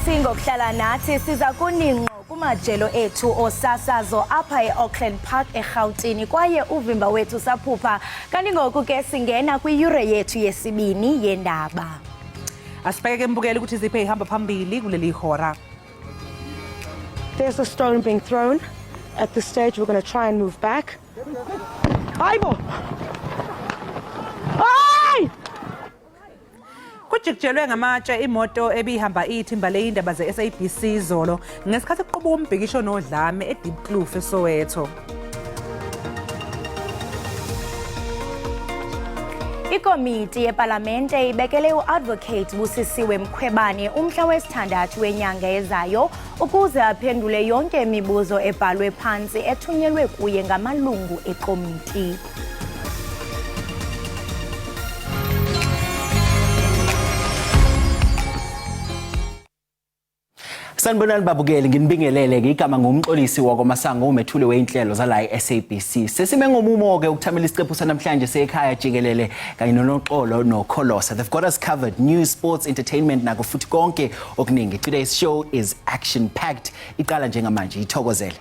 Enkosi ngokuhlala nathi. Siza kuni ngqo kumajelo ethu osasazo apha eAuckland Park eRhawutini, kwaye uvimba wethu saphupha. Kanti ngoku ke singena kwiyure yethu yesibini yendaba. Asibheke ke, mbukeli, ukuthi ziphe ihamba phambili kuleli hora. There's a stone being thrown. At this stage, we're going to try and move back. Hayibo! Hayi! Kujikijelwe ngamatshe imoto ebihamba ithimba leyindaba ze-SABC izolo ngesikhathi kuqubuka umbhikisho nodlame eDiepkloof eSoweto. Ikomiti yepalamente ibekele uAdvocate Busisiwe Mkhwebane umhla wesithandathu wenyanga ezayo ukuze aphendule yonke imibuzo ebhalwe phantsi ethunyelwe kuye ngamalungu ekomiti. Sanibonani babukeli, nginibingelele ke. Igama nguMxolisi wakwaMasango, umethuli weinhlelo zala e-SABC. Sesime ngomumo ke ukuthamela isiqephu sanamhlanje sekhaya jikelele kanye noNoxolo noKholosa. They've got us covered: news, sports, entertainment, nako futhi konke okuningi. Today's show is action packed. Iqala njengamanje, ithokozele.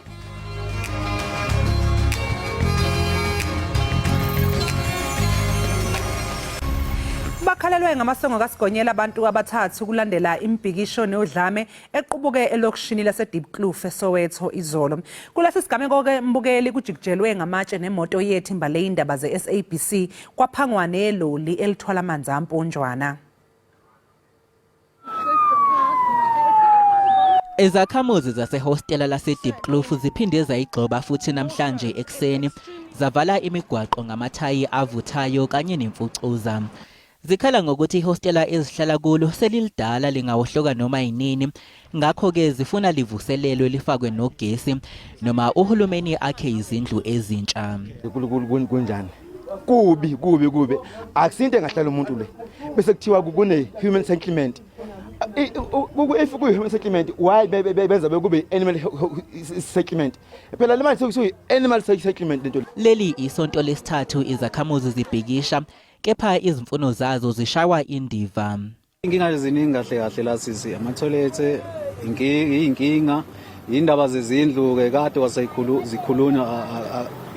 Bakhalelwe ngamasongo kaSigonyela abantu abathathu kulandela imbhikisho nodlame equbuke elokishini laseDiepkloof eSoweto izolo. Kulesi sigameko-ke, mbukeli, kujikijelwe ngamatshe nemoto yethimba leyindaba ze-SABC, kwaphangwa neloli elithwala amanzi amponjwana. Izakhamuzi zasehostela laseDiepkloof ziphinde zayigxoba futhi namhlanje ekuseni, zavala imigwaqo ngamathayi avuthayo kanye nemfucuza. Zikhala ngokuthi ihostela ezihlala kulo selilidala, lingawohloka noma yinini, ngakho-ke zifuna livuselelwe, lifakwe nogesi noma uhulumeni akhe izindlu ezintsha. Kunjani? Kubi, kubi, kubi. Akusinto engahlala umuntu le. Bese kuthiwa kune human settlement. If kuyi-human settlement, why benza bekube animal settlement? Phela le manje sekuyi animal settlement lento. Leli isonto lesithathu izakhamuzi zibhikisha, kepha izimfuno zazo zishawa indiva. Inkinga ziningi kahle kahle la sisi, amathoyilethe iy'nkinga, indaba zezindlu-ke kade kwaseyikhulu zikhulunywa,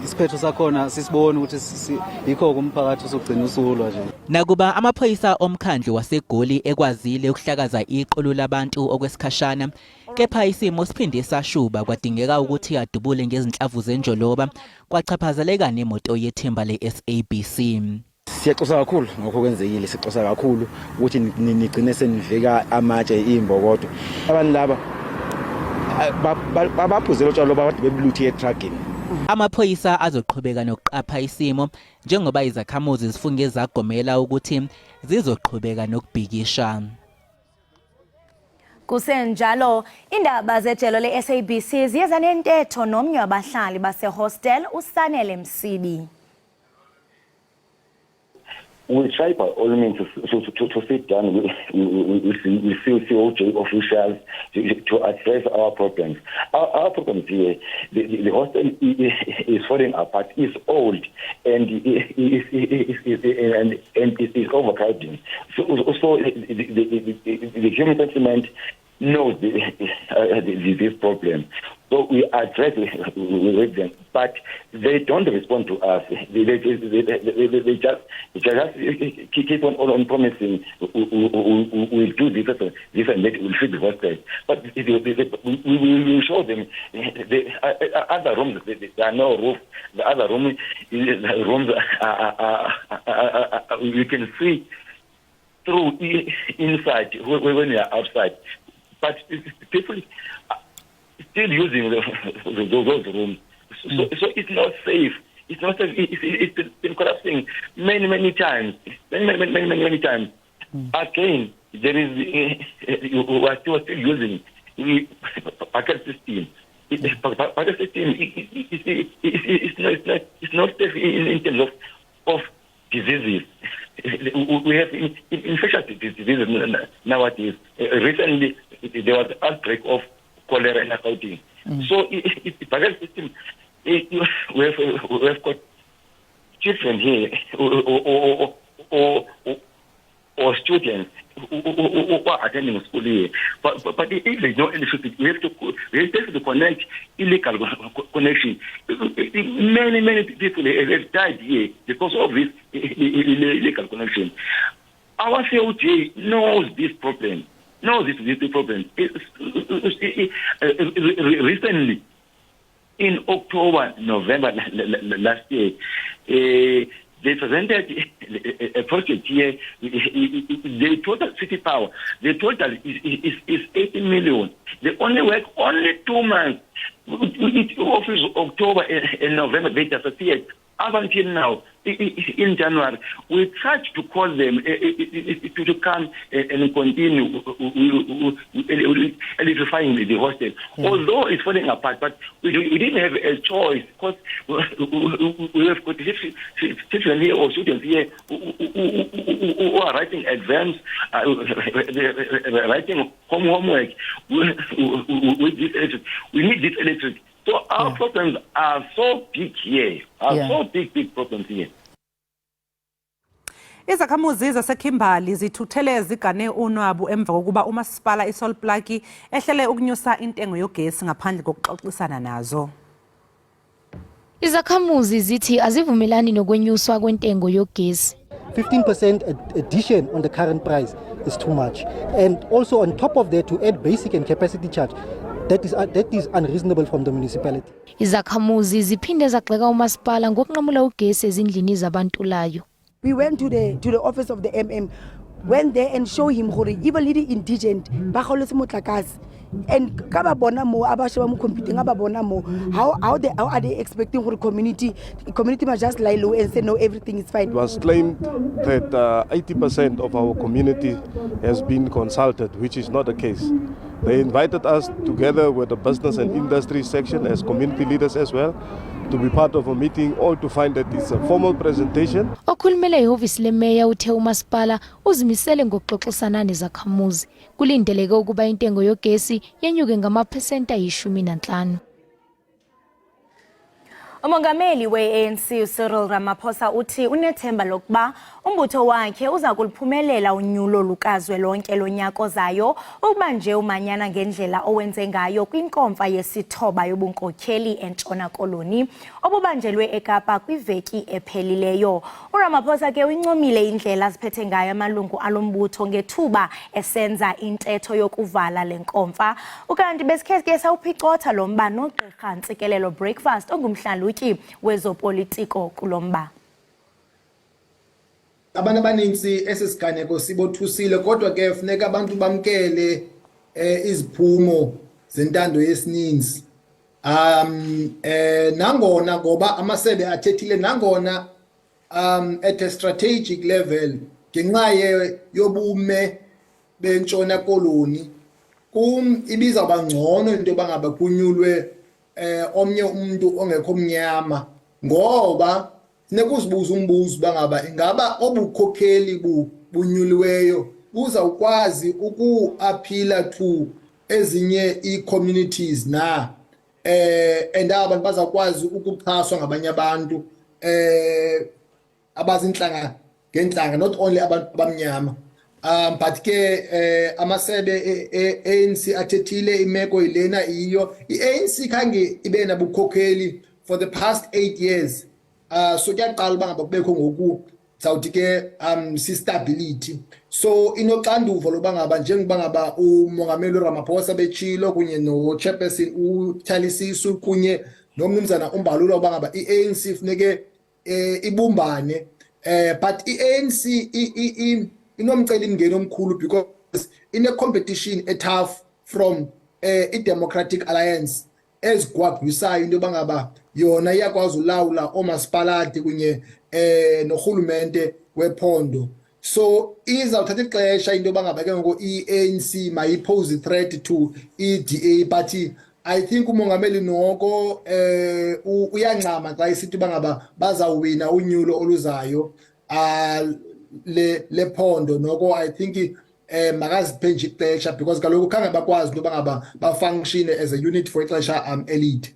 isiphetho sakhona sisibone ukuthi yikho-ke umphakathi usugcina usulwa nje. Nakuba amaphoyisa omkhandlu waseGoli ekwazile ukuhlakaza iqulu labantu okwesikhashana, kepha isimo siphinde sashuba, kwadingeka ukuthi adubule ngezinhlamvu zenjoloba, kwachaphazeleka nemoto yethimba le-SABC. Siyaxosa kakhulu ngokho kwenzekile, sixosa kakhulu ukuthi nigcine senivika amatshe imbokodo. Abantu laba baphuzela utshwala loba kade bebuluthe etragini. Amaphoyisa azoqhubeka nokuqapha isimo njengoba izakhamuzi zifunge zagomela ukuthi zizoqhubeka nokubhikisha. Kusenjalo, indaba zejelo le-SABC ziye zanentetho nomnye wabahlali basehostel, uSanele Msibi. We try by all means to sit down with COJ officials to address our problems. Our problems here, the hostel is falling apart, is old, and it is overcrowding. So the human settlement knows this problem. So we address with them, but they don't respond to us. They just keep on promising we'll do this and this and that, we'll fix the hostel. But we will show them the other rooms, there are no roof. The other rooms are, you can see through inside when you are outside. But people are still using those rooms. So it's not safe. It's not safe. It's been collapsing many, many times. Many, many, many, many, many times. Again, there is, we are still using the bucket system. Bucket system, it's not safe in terms of diseases. We have infectious diseases nowadays. Recently, there was an outbreak of cholera in Gauteng. So, the bucket system, we have got children here or or students who are attending school here. But if there's no electricity, we have to connect illegal connection. Many, many people have died here because of this illegal connection. Our COJ knows this problem. Knows this problem. Recently, in October, November last year, they presented a project here. The total city power, the total is 80 million. They only work only 2 months. It offers October and November, they disappeared. Up until now, in January, we tried to call them to come and continue electrifying the hostel. Although it's falling apart, but we didn't have a choice because we have got children here or students here who are writing exams, writing homework with this electric. We need this electric. So our problems are so big here, so big problems here. Izakhamuzi zaseKimberley zithuthele zigane unwabu emva kokuba umasipala iSol Plaatje ehlele ukunyusa intengo yogesi ngaphandle kokuxoxisana nazo. Izakhamuzi zithi azivumelani nokwenyuswa kwentengo yogesi. 15% addition on the current price is too much. And also on top of that, to add basic and capacity charge, that is unreasonable from the municipality. Izakhamuzi ziphinde zagxeka umasipala ngokunqamula ugesi ezindlini zabantulayo. We went to the office of the MM, went there and show him gore even le indigent ba kgaoletse motlakase. And ka ba bona mo aba sheba mo computing aba bona mo how are they expecting gore community must just lie low and say no, everything is fine. It was claimed that 80% of our community has been consulted, which is not the case. They invited us together with the business and industry section as community leaders as well to be part of a meeting, all to find that it's a formal presentation. Okhulumela ihhovisi lemeya uthe umasipala uzimisele ngokuxoxisana nezakhamuzi. Kulindeleke ukuba intengo yogesi yenyuke ngamaphesenti ayi-15. Umongameli we-ANC uCyril Ramaphosa uthi unethemba lokuba umbutho wakhe uza kuliphumelela unyulo lukazwelonke lonyaka ozayo ukuba nje umanyana ngendlela owenze ngayo kwinkomfa yesithoba yobunkokheli eNtshona Koloni obubanjelwe eKapa kwiveki ephelileyo. uRamaphosa ke uyincomile indlela aziphethe ngayo amalungu alombutho ngethuba esenza intetho yokuvala le nkomfa. Ukanti besikhe ke sawuphicotha lo mba noGqirha Ntsikelelo Breakfast ongumhlalutyi wezopolitiko kulomba. Abantu abaninzi esisiganeko sibothusile, kodwa ke funeka abantu bamkele iziphumo zentando yesininzi. Nangona ngoba amasebe athethile, nangona at a strategic level ngenxa yobume bentshona koloni, kum ibizawuba ngcono into yoba ngaba kunyulwe omnye umuntu ongekho mnyama, ngoba funeka uzibuza umbuzo bangaba ingaba obukhokheli bunyuliweyo buzawukwazi uku-appeala to ezinye ii-communities na, and abantu bazawukwazi ukuxhaswa ngabanye abantu abazintlanga ngentlanga, not only abantu abamnyama. But ke amasebe e-ANC athethile, imeko ilena iyo. I-ANC khange ibe nabukhokheli for the past 8 years. So kuyaqala uba ngaba kubekho ngoku sawuthi ke si-stability. So inoxanduva loba ngaba njengoba ngaba umongameli Ramaphosa betshilo kunye no-chairperson uThali Sisu kunye nomnumzana uMbalula uba ngaba i-ANC funeke ibumbane. But i-ANC inomcelimngeni omkhulu because ine-competition e-tough from i-Democratic Alliance ezigwagwisayo into yoba ngaba yona iyakwazi ulawula oomasipalati kunye norhulumente wephondo. So izawuthatha ixesha into yoba ngaba ke ngoku i-ANC mayipose threat to i-DA, but I think umongameli noko uyancama xa esithi uba ngaba bazawuwina unyulo oluzayo lephondo. Noko I think makaziphe nje ixesha because kaloku khange bakwazi into yoba ngaba bafunctione as a unit for ixesha elide.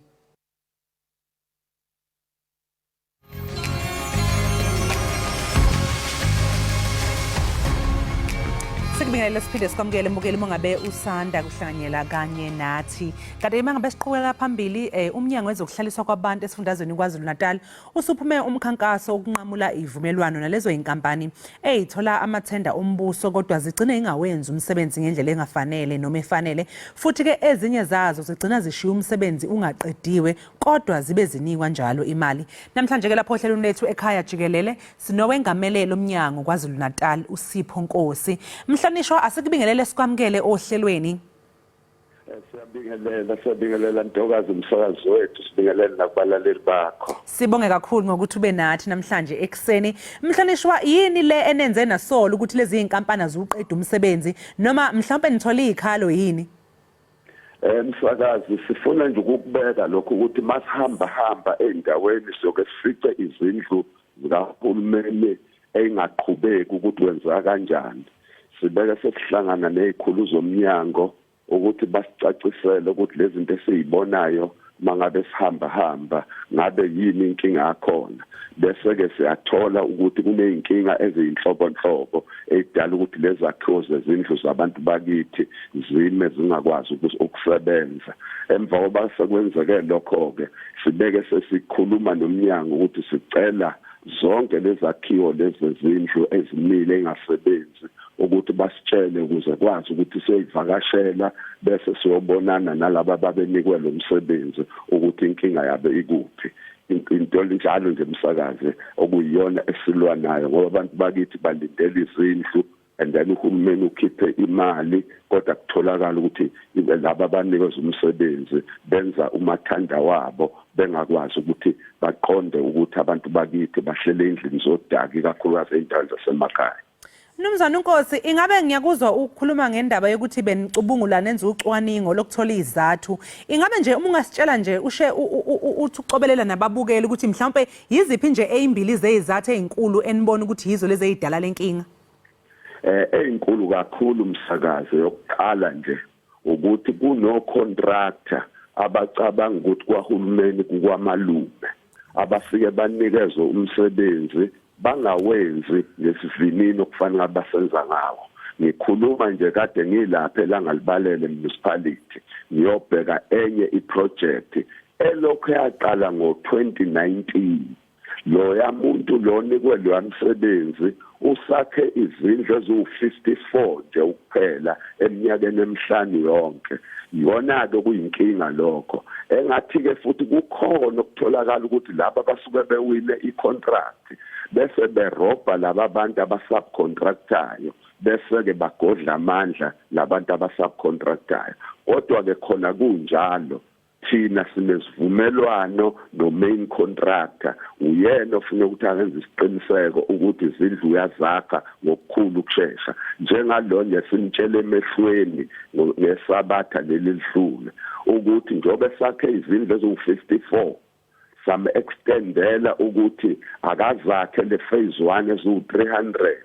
Asikubingelele siphinde sikwamukele mbukeli uma ngabe usanda kuhlanganyela kanye nathi. Kanti uma ngabe siqhubekela phambili umnyango wezokuhlaliswa kwabantu esifundazweni KwaZulu-Natal usuphume umkhankaso wokunqamula ivumelwano nalezo inkampani eyithola amathenda ombuso kodwa zigcine ingawenzi umsebenzi ngendlela engafanele noma efanele, futhi ke ezinye zazo zigcina zishiya umsebenzi ungaqediwe kodwa zibe zinikwa njalo imali. Namhlanje ke lapho ohlelweni lethu ekhaya jikelele sinowengamele lomnyango KwaZulu-Natal uSipho Nkosi. Mhlonishwa, asikubingelele sikwamukele ohlelweni. Siyabingelela, siyabingelela ntokazi umsakazi wethu, sibingelele nakubalaleli bakho. Sibonge kakhulu ngokuthi ube nathi namhlanje ekuseni. Mhlonishwa, yini le enenze nasola ukuthi lezi zinkampani aziwuqeda umsebenzi noma mhlawumbe nithole izikhalo yini? Msakazi, sifuna nje ukukubeka lokho ukuthi masihamba hamba ezindaweni soke sifice izindlu zikahulumeni eyingaqhubeki ukuthi wenzeka kanjani. Sibeke sesihlangana nezikhulu zomnyango ukuthi basicacisele ukuthi lezi zinto esizibonayo mangabe sihamba hamba ngabe yini inkinga yakhona, bese ke siyathola ukuthi kuneyinkinga eziyinhlobonhlobo edala ukuthi lezakhiwo zezindlu zabantu bakithi zime zingakwazi ukusebenza. Emva koba sekwenzeke lokho ke sibeke sesikhuluma nomnyango ukuthi sicela zonke lezakhiwo lezezindlu ezimile engasebenzi ukuthi basitshele ukuze kwazi ukuthi siyoyivakashela bese siyobonana nalaba ababenikwe lo msebenzi ukuthi inkinga yabe ikuphi. Into njalo nje msakazi okuyiyona esilwa nayo, ngoba abantu bakithi balindela izindlu and then uhulumeni ukhiphe imali kodwa kutholakala ukuthi laba abanikeza umsebenzi benza umathanda wabo bengakwazi ukuthi baqonde ukuthi abantu bakithi bahlele endlini zodaka, ikakhulukazi ey'ndaweni zasemakhaya. Mnumzane uNkosi, ingabe ngiyakuzwa ukukhuluma ngendaba yokuthi benicubungula nenza ucwaningo lokuthola izathu. Ingabe nje uma ungasitshela nje ushe uthi ucobelela nababukeli ukuthi mhlawumbe yiziphi nje ezimbili zezathu ezinkulu enibona ukuthi yizo lezi ezidala lenkinga? Ezinkulu kakhulu msakazi, yokuqala nje ukuthi kuno contractor abacabanga ukuthi kwahulumeni kukwamalume abafike banikezwe umsebenzi bangawenzi ngesivinini okufanele abasenza ngawo. Ngikhuluma nje kade ngilapha eLangalibalele municipality ngiyobheka enye iproject elokhu yaqala ngo-2019. Loya muntu lo nikwe loya msebenzi usakhe izindlu eziwu-54 nje ukuphela eminyakeni emihlanu yonke. Iyona-ke kuyinkinga lokho. Engathi-ke futhi kukhona okutholakala ukuthi laba basuke bewine i-contract bese berobha laba bantu abasubcontractayo, bese-ke bagodla amandla labantu abasubcontractayo. Kodwa-ke khona kunjalo, thina sinesivumelwano no-main contractor, uyena ofuna ukuthi akenze isiqiniseko ukuthi izindlu uyazakha ngokukhulu ukushesha. Njengalo nje simtshele emehlweni ngesabatha leli lidlule ukuthi njengoba sakhe izindlu eziwu-54 sam extendela ukuthi akazakhe le phase 1 eziwu-300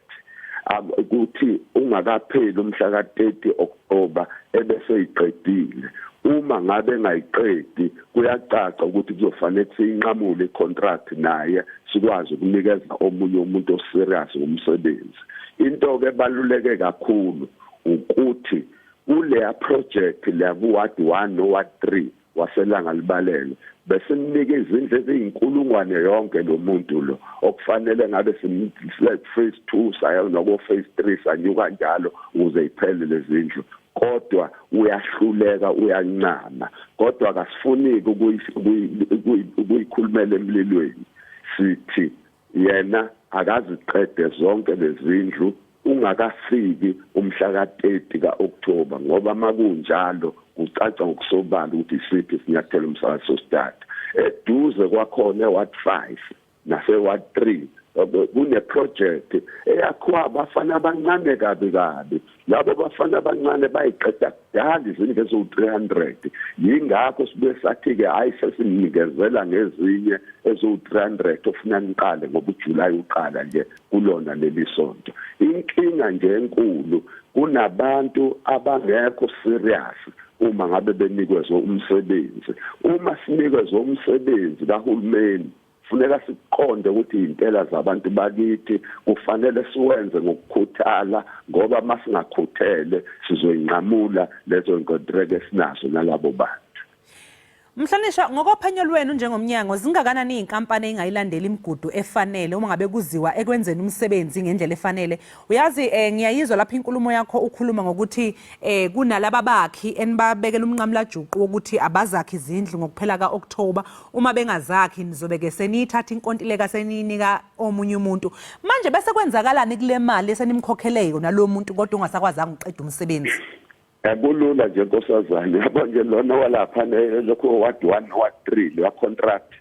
ukuthi ungakapheli umhla ka-30 October ebese iqedile. Uma ngabe engayiqedi kuyacaca ukuthi kuzofanele siyinqamule icontract naye sikwazi ukunikeza omunye umuntu oserious ngomsebenzi. Into ke ebaluleke kakhulu ukuthi kuleya project la ku ward 1 no ward 3 waselanga libalele besimnika izindlu eziyinkulungwane yonke lo muntu lo okufanele ngabe simflat phase 2 saya nako phase 3 sanyuka njalo ukuze iphele lezindlu, kodwa uyahluleka uyancama. Kodwa akasifuniki ukuyikhulumela emlilweni, sithi yena akaziqede zonke lezindlu ungakafiki umhla ka-30 ka-October, ngoba makunjalo kucaca ngokusobala ukuthi isiphi isinyathelo umsakazi sosithatha. Eduze kwakhona e-ward 5 nase-ward 3 kune project eyakhiwa abafana abancane kabi kabi. Labo bafana abancane bayiqeda kudala izindlu eziwu-300, yingakho sibuye sathi-ke hhayi sesinikezela ngezinye eziwu-300 ofuna niqale ngoba uJulayi uqala nje kulona leli sonto. Inkinga nje enkulu kunabantu abangekho serious uma ngabe benikezwe umsebenzi. Uma sinikezwe umsebenzi kahulumeni Funeka siqonde ukuthi intela zabantu bakithi kufanele siwenze ngokukhuthala, ngoba masingakhuthele sizoyinqamula lezo nkontreke esinazo nalabo bantu. Mhlonishwa, ngokophenyo lwenu njengomnyango, zingakanani iy'nkampani ey'ngayilandeli imigudu efanele uma ngabe kuziwa ekwenzeni umsebenzi ngendlela efanele? Uyazi ngiyayizwa lapho inkulumo yakho ukhuluma ngokuthi kunalaba bakhi enibabekela umnqamulajuqu wokuthi abazakhi izindlu ngokuphela ka-October. Uma bengazakhi nizobe-ke seniyithatha inkontileka seniyinika omunye umuntu. Manje bese kwenzakalani kule mali esenimkhokhele yona lo muntu kodwa ongasakwazanga ukuqeda umsebenzi? Kulula nje nkosazane, yabo nje lona walapha lokho ward 1 ward 3 leya contract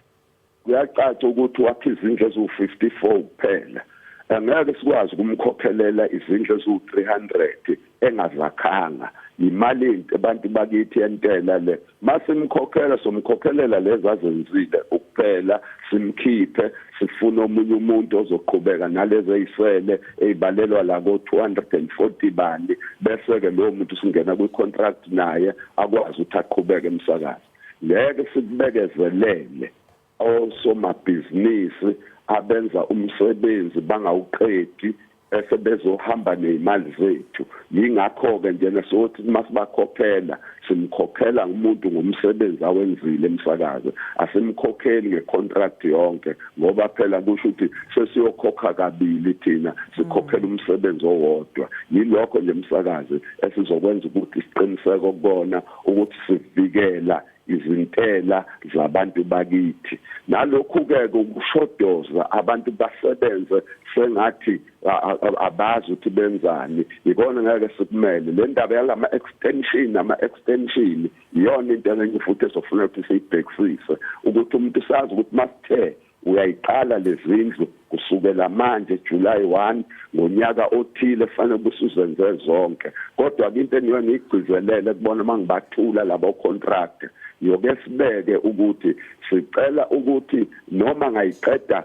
kuyacaca ukuthi wakhe izindlu eziwu-54 kuphela. Angeke sikwazi ukumkhokhelela izindlu eziwu-300 engazakhanga. Imali abantu bakithi entela le, masimkhokhela somkhokhelela lezi azenzile ukuphela, simkhiphe sifuna omunye umuntu ozoqhubeka nalezi ezisele ezibalelwa la ko 240 bani, bese ke lowo muntu singena kwi-contract naye akwazi ukuthi aqhubeke emsakazo. Ngeke sikubekezelele osomabhizinisi abenza umsebenzi bangawuqedi bese bezohamba nezimali zethu. Yingakho-ke njena sokuthi masibakhokhela simkhokhela umuntu ngomsebenzi awenzile emsakazo, asimkhokheli ngecontract yonke, ngoba phela kusho ukuthi sesiyokhokha kabili thina sikhokhela umsebenzi owodwa. Yilokho nje emsakazi esizokwenza ukuthi siqiniseke kubona ukuthi sivikela izintela zabantu bakithi. Nalokhu-ke ukushodoza abantu basebenze sengathi abazi ukuthi benzani, ikona ngeke sikumele. Le ndaba yalama extension, ama-extension iyona into enye futhi esofuna ukuthi siyibhekisise, ukuthi umuntu sazi ukuthi masithe uyayiqala lezindlu kusukela manje July 1 ngonyaka othile fanele kusuzenze zonke. Kodwa into engiyo ngigcizelele kubona mangibathula labo contract, yoke sibeke ukuthi sicela ukuthi noma ngayiqeda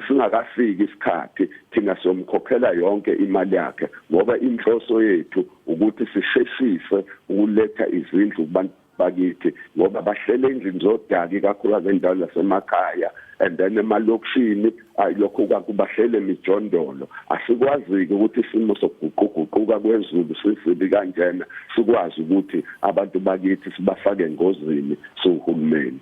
singakafiki isikhathi thina siyomkhokhela yonke imali yakhe, ngoba inhloso yethu ukuthi sisheshise ukuletha izindlu kubantu bakithi, ngoba bahlele endlini zodaka ikakhulukazi endaweni zasemakhaya and then emalokishini ayilokhu kakubahlele emijondolo. Asikwazi-ke ukuthi isimo sokuguquguquka kwezulu sisibi kanjena sikwazi ukuthi abantu bakithi sibafake engozini siwuhulumeni.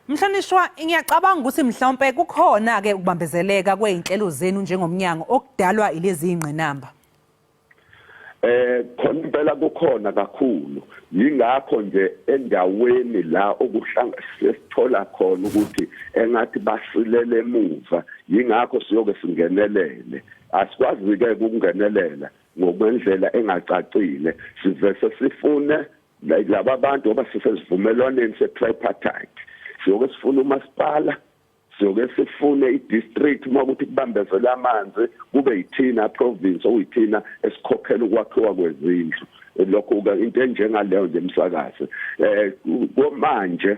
Mhlonishwa, ngiyacabanga ukuthi mhlawumpe kukhona-ke ukubambezeleka kwey'nhlelo zenu njengomnyango okudalwa ilezi y'ngqinamba. Khona impela kukhona kakhulu. Yingakho nje endaweni la okuhlanga sesithola khona ukuthi engathi basilele emuva, yingakho siyoke singenelele. Asikwazi ke ukungenelela ngokwendlela engacacile, sivese sifune laba bantu ngoba sisesivumelwaneni se-tripartite. Siyoke sifune umasipala, siyoke sifune i-district uma ukuthi kubambezela amanzi, kube yithina province okuyithina esikhokhela ukwakhiwa kwezindlu. Lokho into enjengaleyo nje emsakazi. Komanje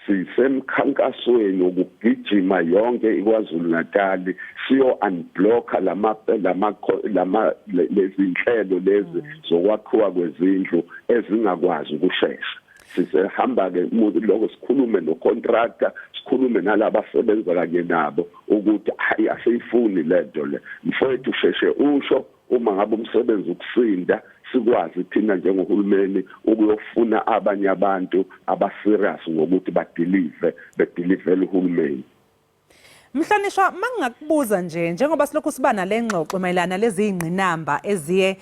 sisemkhankasweni wokugijima yonke iKwaZulu Natal siyo unblocka lama lama lama lezinhlelo lezi zokwakhiwa kwezindlu ezingakwazi ukushesha. Sisehamba ke umuntu lokho sikhulume no contractor, sikhulume nalabo asebenza kanye nabo ukuthi hayi asiyifuni lento le mfowethu, sheshe usho uma ngabe umsebenzi ukusinda, sikwazi thina njengohulumeni ukuyofuna abanye abantu abaserious ngokuthi badeliver, bedelivele uhulumeni. Mhlonishwa, mangingakubuza nje, njengoba silokhu siba nale ngxoxo mayelana lezi ingqinamba eziye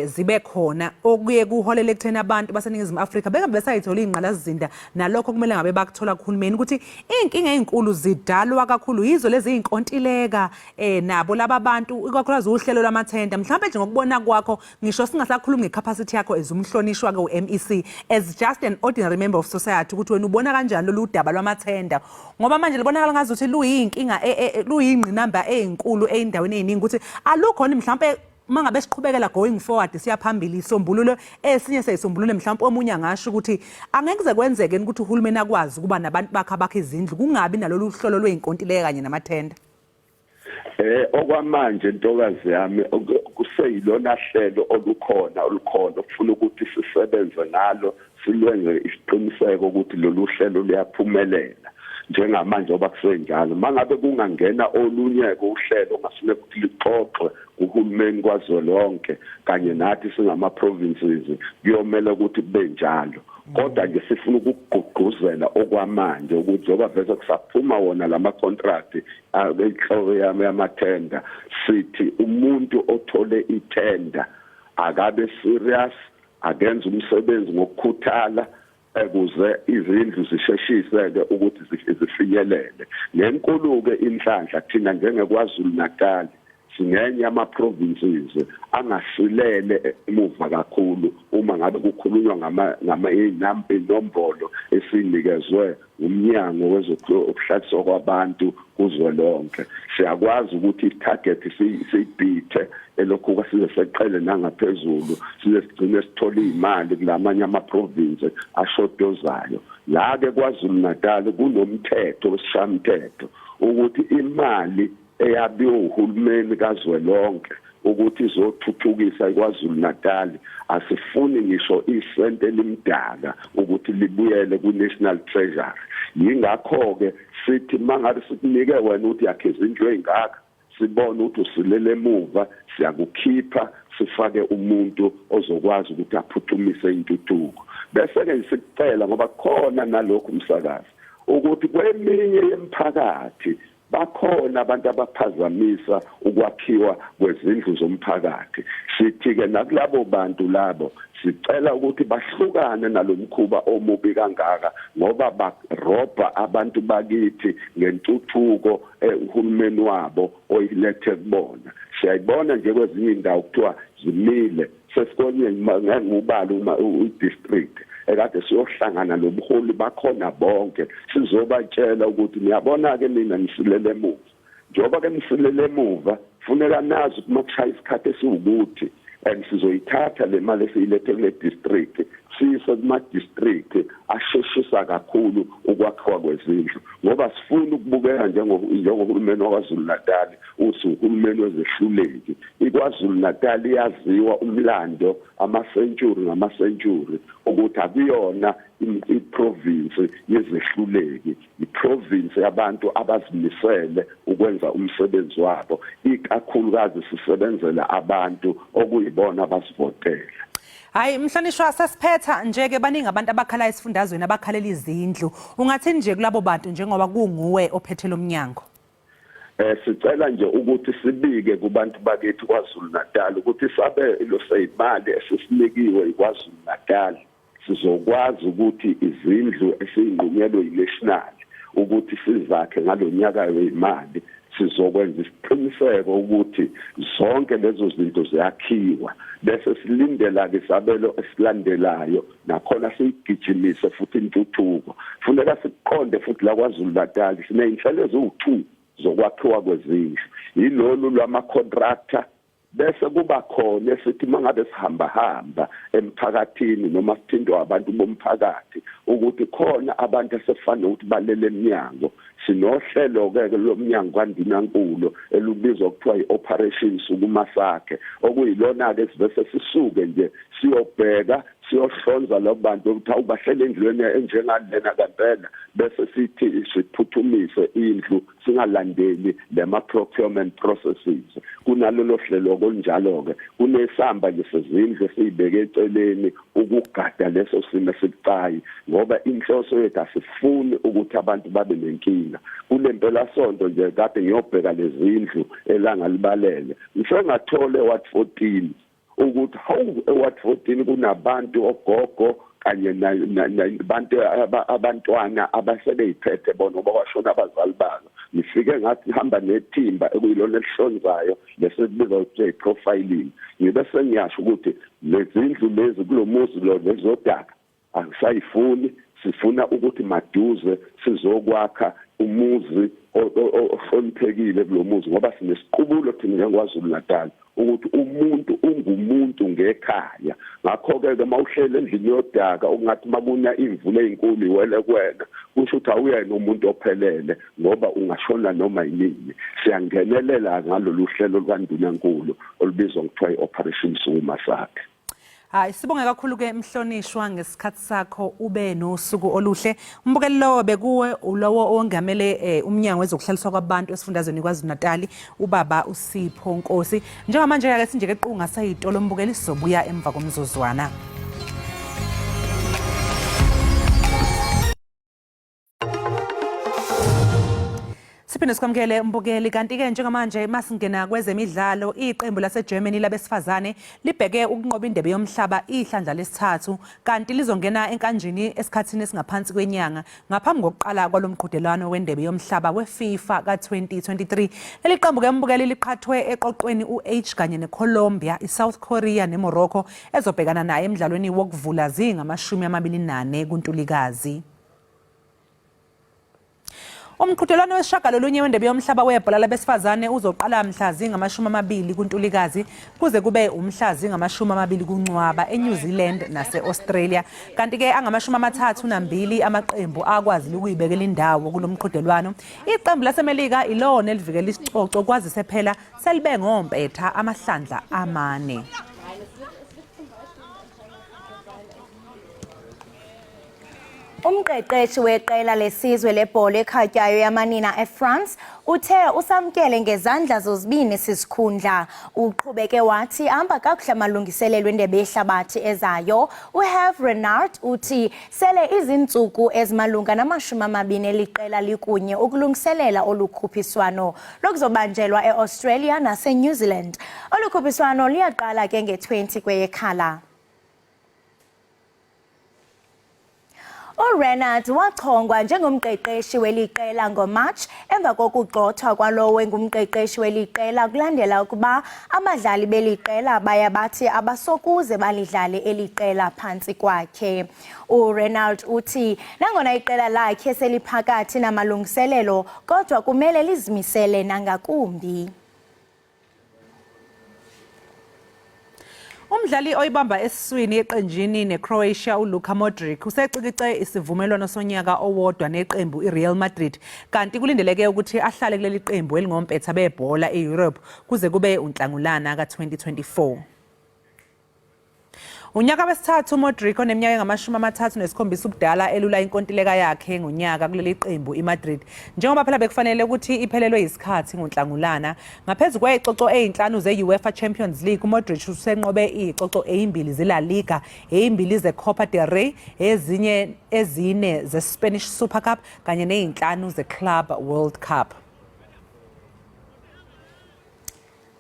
zibe khona okuye kuholele ekutheni abantu baseNingizimu Afrika bengabe besayithola ingqalasizinda nalokho kumele ngabe bakuthola kuhulumeni, ukuthi iy'nkinga ey'nkulu zidalwa kakhulu yizo lezi iy'nkontileka nabo laba bantu, ikakhulukazi uhlelo lwamathenda. Mhlawumbe nje ngokubona kwakho, ngisho singasakhulumi ngecapacity yakho as umhlonishwa-ke u-MEC, as just an ordinary member of society, ukuthi wena ubona kanjani lolu daba lwamathenda, ngoba manje libonakala ngazuthi luyinkinga, luyingqinamba eyinkulu ey'ndaweni ey'ningi, ukuthi alukhona mhlawumpe uma ngabe siqhubekela going forward siya phambili isombululo esinye seyisombululo, mhlawumpe omunye angasho ukuthi angeke kuze kwenzeke ukuthi uhulumeni akwazi ukuba nabantu bakhe abakha izindlu kungabi nalolu hlolo lwey'nkontileka kanye namathenda. Okwamanje ntokazi yami kuseyilona hlelo olukhona okufuna ukuthi sisebenze ngalo, silwenze isiqiniseko ukuthi lolu hlelo luyaphumelela. Njengamanje oba kusenjalo, mangabe kungangena olunye uhlelo ngasine ukuthi lixoxwe kuhulumeni kwazwelonke kanye nathi singama provinces, kuyomela ukuthi kube njalo. Kodwa nje sifuna ukugqugquzela okwamanje ukuthi njengoba vese kusaphuma wona lama contract enhloko yami yamathenda, sithi umuntu othole ithenda akabe serious, akenze umsebenzi ngokukhuthala ukuze izindlu zisheshise-ke ukuthi zifinyelele. Ngenkulu-ke inhlanhla, thina njengeKwaZulu Natal singenye ama-provinces angasilele emuva kakhulu uma ngabe kukhulunywa ngama inombolo esinikezwe umnyango wezokuhlaliswa kwabantu kuzwelonke. Siyakwazi ukuthi i-target siyibhithe elokhu size seqele nangaphezulu, size sigcine sithole imali kulamanye ama-province ashodozayo. La-ke KwaZulu Natal kunomthetho wesishamthetho ukuthi imali eyabiwe uhulumeni kazwelonke ukuthi izothuthukisa iKwaZulu Natal, asifuni ngisho isente elimdaka ukuthi libuyele ku-National Treasury. Yingakho-ke sithi mangabe sikunike wena ukuthi yakhe izindlu ey'ngaka, sibone ukuthi usilele emuva, siyakukhipha sifake umuntu ozokwazi ukuthi aphuthumise intuthuko. Bese-ke sikucela, ngoba khona nalokhu umsakazi, ukuthi kweminye yemphakathi bakhona abantu abaphazamisa ukwakhiwa kwezindlu zomphakathi. Sithi-ke nakulabo bantu labo sicela ukuthi bahlukane nalomkhuba omubi kangaka, ngoba barobha abantu bakithi ngentuthuko uhulumeni wabo oyilethe kubona. Siyayibona nje kwezinye indawo kuthiwa zimile, sesikonye ngeke ngubale uma i-district ekade siyohlangana nobuholi bakhona bonke, sizobatshela ukuthi niyabona-ke nina nisilele emuva. Njengoba ke nisilele emuva, funeka nazi ukuthi makushaya isikhathi esiwukuthi and sizoyithatha le mali esiyilethe kule district siyise kuma-district asheshisa kakhulu ukwakhiwa kwezindlu, ngoba sifuna ukubukeka njengohulumeni waKwaZulu Natal uthi uhulumeni wezehluleki. IKwaZulu Natal iyaziwa umlando ama-century ngama-century ukuthi akuyona i-province yezehluleki, i-province yabantu abazimisele ukwenza umsebenzi wabo, ikakhulukazi sisebenzela abantu okuyibona abasivotela. Hayi mhlonishwa, sesiphetha nje ke, baningi abantu abakhala esifundazweni abakhalela izindlu. Ungathini nje kulabo bantu njengoba kunguwe ophethe lo mnyango? Sicela nje ukuthi sibike kubantu bakithi KwaZulu Natal ukuthi isabelo seyimali esisinikiwe iKwaZulu Natal sizokwazi ukuthi izindlu esiyinqunyelwe yi-national ukuthi sizakhe ngalonyaka wemali, sizokwenza isiqiniseko ukuthi zonke lezo zinto ziyakhiwa, bese silindela ke isabelo esilandelayo nakhona siyigijimise futhi intuthuko. Funeka siqonde futhi la KwaZulu Natal siney'nhlelo eziwu-2 zokwakhiwa kwezindlu, yilolu lwama-contractor, bese kuba khona esithi mangabe sihamba hamba emphakathini noma sithindwa abantu bomphakathi ukuthi khona abantu asefanele ukuthi balele eminyango. Sinohlelo ke lomnyango kaNdunankulu elubizwa kuthiwa i-Operation Sukuma Sakhe, okuyilona ke sivese sisuke nje siyobheka siyohlonza labo bantu ukuthi awubahlele endlweni enjengalena kampela, bese sithi siphuthumise indlu singalandeli lema procurement processes. Kunalolo hlelo konjalo ke kunesamba nje sezindlu esiyibeke eceleni ukugada leso simo esibucayi, ngoba inhloso yethu asifuni ukuthi abantu babe nenkinga. Kule mpelasonto nje kade ngiyobheka lezindlu elanga libalele, ngisengathole ward 14 ukuthi hawu, eward 14 kunabantu ogogo kanye nabantu abantwana abasebeyiphethe bona ngoba kwashona abazali babo. Ngifike ngathi hamba nethimba ekuyilona elihlonzayo lesikubiza ukuthi i-profiling, ngibe sengiyasho ukuthi lezindlu lezi kulomuzi lo lezodaka angisayifuni, sifuna ukuthi maduze sizokwakha umuzi ohloniphekile kulomuzi, ngoba sinesiqubulo thina njengoKwaZulu Natal ukuthi umuntu ungumuntu ngekhaya. Ngakho-ke ke mawuhlele endlini yodaka okungathi makuna imvula eyinkulu iwele kuwena, kusho ukuthi awuyena umuntu ophelele ngoba ungashona noma yinini. Siyangenelela ngalolu hlelo lukaNdunankulu olubizwa ngokuthiwa i-Operation Sukuma Sakhe. Hayi, sibonge kakhulu ke mhlonishwa ngesikhathi sakho, ube nosuku oluhle. Umbukeli, lowo bekuwe ulowo owongamele umnyango wezokuhlaliswa kwabantu esifundazweni KwaZulu-Natal, ubaba uSipho Nkosi. Njengamanje ke sinje ke qunga sayitolo mbukeli, sizobuya emva komzuzwana. Siphinde sikwamukele mbukeli, kanti-ke njengamanje masingena kwezemidlalo, iqembu laseGermany labesifazane libheke ukunqoba indebe yomhlaba ihlandla lesithathu, kanti lizongena enkanjini esikhathini esingaphansi kwenyanga ngaphambi kokuqala kwalo mqhudelwano wendebe yomhlaba we-FIFA ka-2023. Leli qembu-ke mbukeli liqhathwe eqoqweni u-H kanye neColombia, iSouth Korea neMorocco ezobhekana naye emdlalweni wokuvula zingama-24 kuNtulikazi. Umqhudelwano wesishagalolunye wendebe yomhlaba webhola labesifazane uzoqala mhla zingama-20 kuNtulikazi kuze kube umhla zingama-20 kuNcwaba eNew Zealand nase-Australia. Kanti-ke angama-32 amaqembu akwazile ukuyibekela indawo kulo mqhudelwano. Iqembu laseMelika ilona elivikela isicoco kwazise phela selibe ngompetha amahlandla amane. Umqeqeshi weqela lesizwe lebhola ekhatywayo yamanina eFrance uthe usamkele ngezandla zozibini sisikhundla. Uqhubeke wathi ahamba kakuhle amalungiselelo endebe yehlabathi ezayo. UHerve Renard uthi sele izintsuku ezimalunga nama-20 eliqela likunye ukulungiselela olu khuphiswano lokuzobanjelwa e-Australia naseNew Zealand. Olu khuphiswano luyaqala ke nge-20 kweyeKhala. URenard wachongwa njengomqeqeshi weliqela ngoMarch emva kokugxothwa kwalowo engumqeqeshi weliqela kulandela ukuba abadlali beliqela baya bathi abasokuze balidlale eliqela phantsi kwakhe. URenald uthi nangona iqela lakhe seliphakathi namalungiselelo kodwa kumele lizimisele nangakumbi. Umdlali oyibamba esiswini eqenjini neCroatia uLuka Modric usexikice isivumelwano sonyaka owodwa neqembu iReal Madrid, kanti kulindeleke ukuthi ahlale kuleli qembu elingompetha bebhola e-Europe kuze kube uNhlangulana ka-2024. Unyaka wesithathu uModric oneminyaka engama-37 ubudala elula inkontileka yakhe ngonyaka kuleli qembu iMadrid, njengoba phela bekufanele ukuthi iphelelwe yisikhathi ngoNhlangulana. Ngaphezu kwezicoco ezinhlanu ze-UEFA Champions League, uModric usenqobe izicoco ezimbili zeLa Liga, ezimbili zeCopa del Rey, ezinye ezine zeSpanish Super Cup kanye nezinhlanu zeClub World Cup.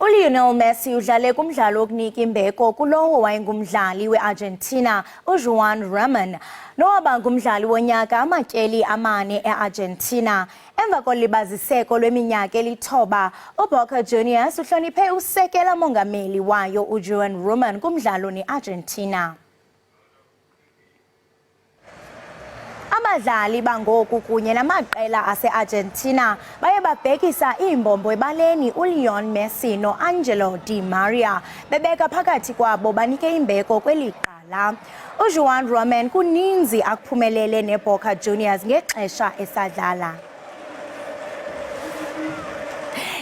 ULionel Messi udlale kumdlalo wokunika imbeko kulowo wayengumdlali we-Argentina uJuan Roman nowaba ngumdlali wonyaka amatyeli amane e-Argentina. Emva kolibaziseko lweminyaka elithoba, uBoca Juniors uhloniphe usekela mongameli wayo uJuan Roman kumdlalo ne-Argentina. Abadlali bangoku kunye namaqela ase-Argentina baye babhekisa iimbombo ebaleni uLeon Messi no-Angelo Di Maria bebeka phakathi kwabo banike imbeko kweli qala. UJuan Roman kuninzi akuphumelele neBoca Juniors ngexesha esadlala.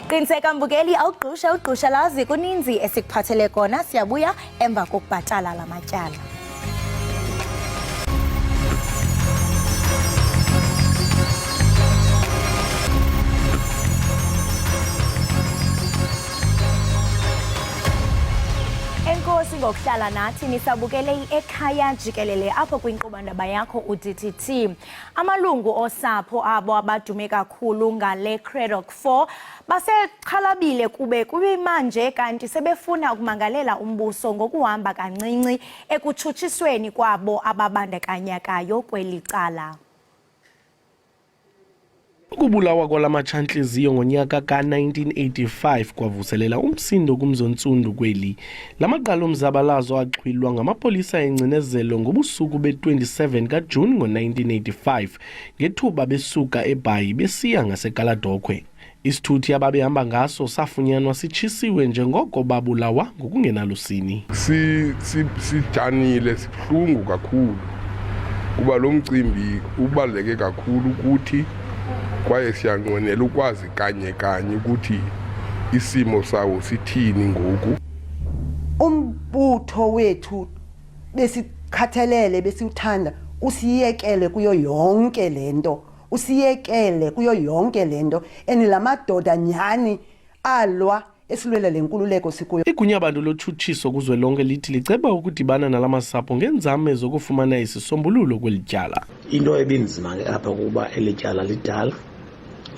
Qiniseka mbukeli, awugqusha ugqusha lazi kuninzi esikuphathele kona. Siyabuya emva kokubhatala la matyala. Enkosi ngokuhlala nathi nisabukele i-Ekhaya Jikelele apho kwinkqubo-ndaba yakho uDTT. Amalungu osapho abo abadume kakhulu ngale Cradock 4 basexhalabile kube kubimanje kanti sebefuna ukumangalela umbuso ngokuhamba kancinci ekutshutshisweni kwabo ababandakanyekayo kweli cala. Ukubulawa kwala matshantliziyo ngonyaka ka-1985 kwavuselela umsindo kumzontsundu kweli. La maqala omzabalazo axhwilwa ngamapolisa engcinezelo ngobusuku be-27 kaJuni ngo-1985 ngethuba besuka eBhayi besiya ngaseKaladokhwe. Isithuthi ababehamba ngaso safunyanwa sitshisiwe njengoko babulawa ngokungenalusini. Sidanile, sibuhlungu kakhulu kuba lo mcimbi ubaluleke kakhulu kuthi kwaye siyanqwenela ukwazi kanye kanye ukuthi isimo sawo sithini ngoku. Umbutho wethu Besikhathelele besiwuthanda usiyekele kuyo yonke lento usiyekele kuyo yonke lento and lamadoda nyhani alwa esilwela lenkululeko sikuyo. Igunyabantu lotshutshiso kuzwelonke lithi liceba ukudibana nala masapho ngeenzame zokufumana isisombululo kweli tyala. Into ebinzima ke apha kukuba eli tyala lidala,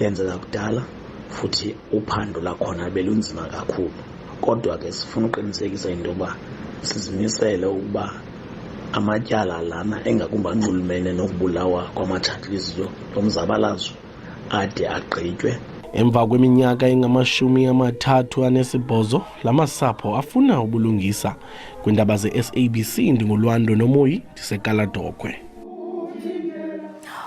lenzeka kudala futhi uphando lakhona belunzima kakhulu. Kodwa ke sifuna uqinisekisa into yoba sizimisele ukuba amatyala lana engakumbi anxulumene nokubulawa kwamatshantliziyo lomzabalazo ade agqitywe. Emva kweminyaka engama-38, la masapho afuna ubulungisa. Kwiindaba ze-SABC ndinguLwando Nomoyi, ndiseKaladokhwe.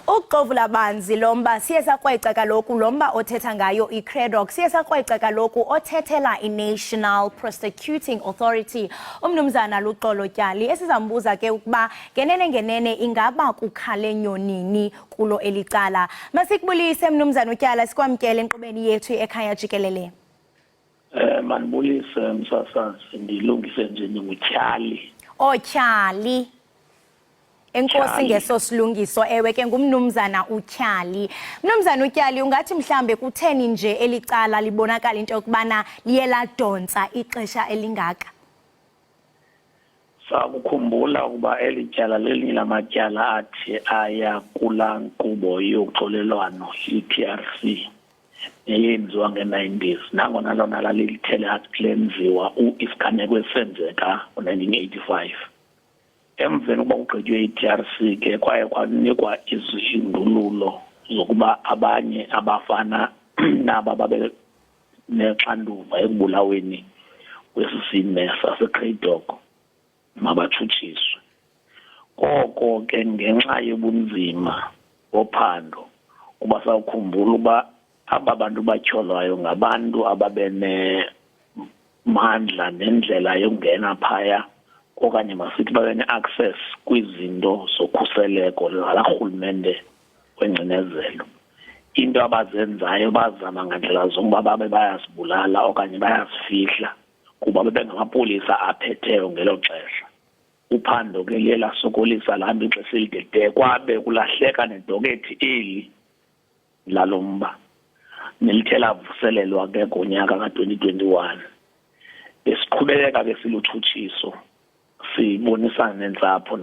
Ukuxovula banzi lo mba siye sakrweca kaloku lo mba othetha ngayo iCradock, siye sakrweca kaloku othethela iNational Prosecuting Authority umnumzana Luxolo Tyali, esizambuza ke ukuba ngenene ngenene ingaba kukhale nyonini kulo elicala. Masikubulise mnumzana uTyala, sikwamkele enkqubeni yethu ekhaya jikelele. Mandibulise msasazi, ndilungise nje ndinguTyali. Otyhali. Enkosi ngeso silungiso. Ewe ke, ngumnumzana uTyali. Mnumzana uTyali, ungathi mhlambe kutheni nje elicala libonakala into yokubana liye ladontsa ixesha elingaka? Sakukhumbula ukuba eli tyala lelinye lamatyala athi aya kulaa nkqubo yoxolelwano i-TRC eyenziwa nge-90s, nangona lona lalilithe lenziwa isiganeko esenzeka ngo-1985. Emveni kokuba kugqitywe i-TRC ke kwaye kwanikwa izindululo zokuba abanye abafana naba babe nexanduva ekubulaweni kwesi sine saseCradock mabatshutshiswe. Koko ke ngenxa yobunzima bophando, kuba sawukhumbula uba aba bantu batyholwayo ngabantu ababenemandla nendlela yokungena phaya, okanye masithi babe ne-access kwizinto zokhuseleko zalaa rhulumente wengcinezelo. Into abazenzayo, bazama ngandlela zonke uba babe bayazibulala okanye bayazifihla, kuba bebengamapolisa aphetheyo ngelo xesha. Uphando ke liye lasokolisa, lihamba ixesha elide de kwabe kulahleka nedokethi eli lalo mba, nelithe lavuselelwa ke ngonyaka ka-2021. Besiqhubeleka ke silutshutshiso, sibonisana nentsapho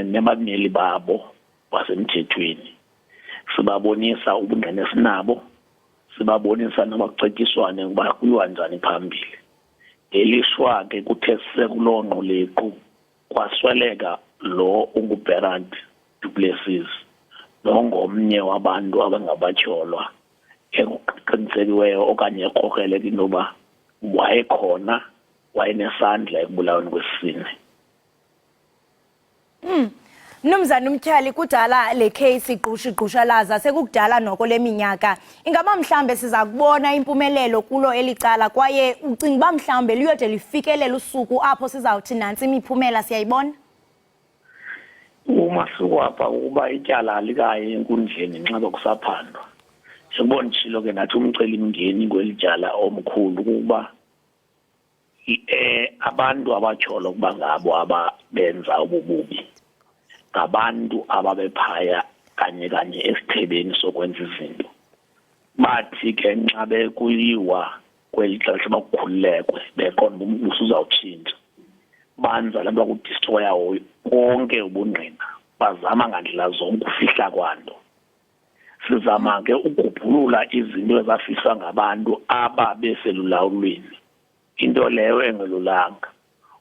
nabameli babo basemthethweni, sibabonisa ubungqina esinabo, sibabonisa noba kucetyiswane ukuba kuyiwa njani phambili. Ngelishwa ke kuthe sekuloo nqulequ kwasweleka lo unguBernard Du Plessis, nongomnye wabantu abangabatyholwa ekuqinisekiweyo okanye ekrokreleka into yoba wayekhona, wayenesandla ekubulaweni kwesine. Mnumzana uMtyhali, kudala le case igqusha igqushalaza, sekukudala noko leminyaka. Ingaba mhlambe siza kubona impumelelo kulo elicala, kwaye ucinga uba mhlambe luyode lifikelele usuku apho sizawuthi nantsi imiphumela siyayibona? Umahluko apha ukuba ityala alikayi enkundleni nxa bekusaphandwa. Njengoba nditshilo ke, ndathi umcelimngeni kweli tyala omkhulu kukuba abantu abatyholwa ukuba ngabo ababenza ubububi ngabantu ababephaya kanye kanye esithebeni sokwenza izinto. Bathi ke nxa bekuyiwa kweli xesha bakukhululekwe, beqonda uba umbuso uzawutshintsha, banza le nto bakudistroya konke ubungqina, bazama ngandlela zonke ufihla kwanto. Sizama ke ukugubhulula izinto ezafihlwa ngabantu ababeselulawulweni, into leyo engelulanga.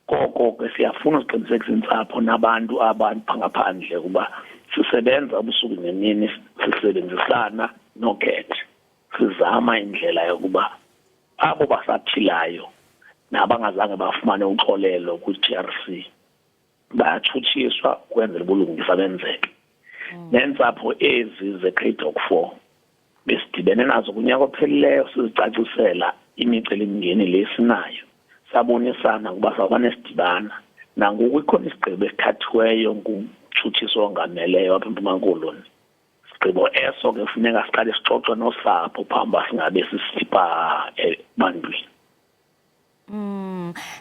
Koko ke siyafuna uziqinisekisa intsapho nabantu abantu ngaphandle ukuba sisebenza ubusuku nemini, sisebenzisana nokhethe, sizama indlela yokuba abo basaphilayo nabangazange bafumane uxolelo kwi-TRC bayatshutshiswa ukwenzela ubulungisa benzeke. Neentsapho ezi ze-Cradock 4 besidibene nazo kunyaka ophelileyo, sizicacisela imicelimngeni le sinayo, sabonisana ukuba sawubane sidibana. Nangoku ikhona isigqibo esithathiweyo ngumtshutshiso ongameleyo apha eMpuma Koloni. Sigqibo eso ke funeka siqale sixoxe nosapho phambi uba singabe sisipha ebantwini.